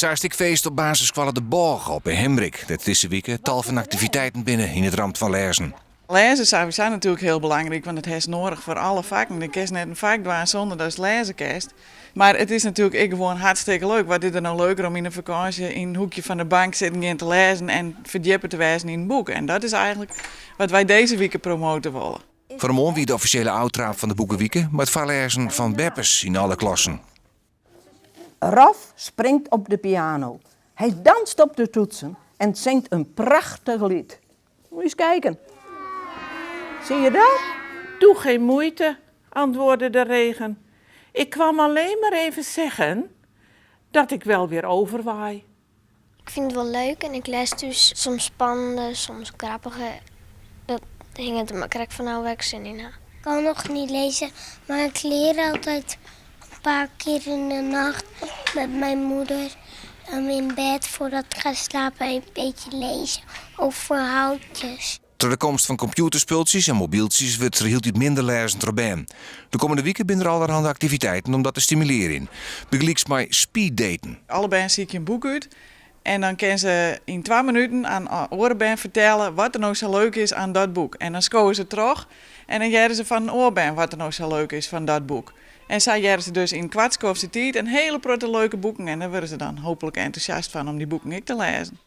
sa is it ek feest op basisskoalle De Bôge op 'e Himrik, dêr't dizze wike tal fan aktiviteiten binne yn it ramt fan lêzen. Lêzen is sawiesa natuerlik hiel belangryk, want it hast noadich foar alle fakken. Do kinst net in fak dwaan sûnder datst lêze kinst. Mar it is natuerlik ek gewoan hartstikke leuk. Wat is der no leuker om yn in fakânsje yn in hoekje fan de bank sitten gean te lêzen en ferdjippe te wêzen yn in boek. En dat is eigentlik wat wy dizze wike promote wolle. Fan 'e moarn wie de offisjele ôftraap fan de Boekewike mei it foarlêzen fan beppes yn alle klassen. Ralf springt op de piano. Hy danst op de toetsen en zingt in prachtich liet. Moet je eens kijken. Zie je dat? Doe geen moeite, antwoordde de regen. Ik kwam alleen maar even zeggen dat ik wel weer overwaai. Ik fyn it wol leuk en ik lês thús soms spannende, soms grappige. Dat hinget der mar krekt fanôf wêr't ik sin yn ha. Ik kan nog niet lezen, maar ik leer altijd een paar keer in de nacht met mijn moeder in bed voordat ik ga slapen een beetje lezen of verhaaltjes. Troch de komst fan kompjûterspultsjes en mobyltsjes wurdt der hieltyd minder lêzen troch bern. De kommende wike binne der allerhande aktiviteiten om dat te stimulearjen. Bygelyks mei speeddaten. Alle bern sykje in boek út en dan kinne se yn twa minuten aan oare bern fertelle wat der no sa leuk is aan dat boek. En dan skowe se troch en dan hearre se fan in oar bern wat der no sa leuk is fan dat boek. En sa hearre se dus yn koart skoftsje tiid in hiele protte leuke boeken en dêr wurde se dan hooplik entûsjast fan om dy boeken ek te lêzen.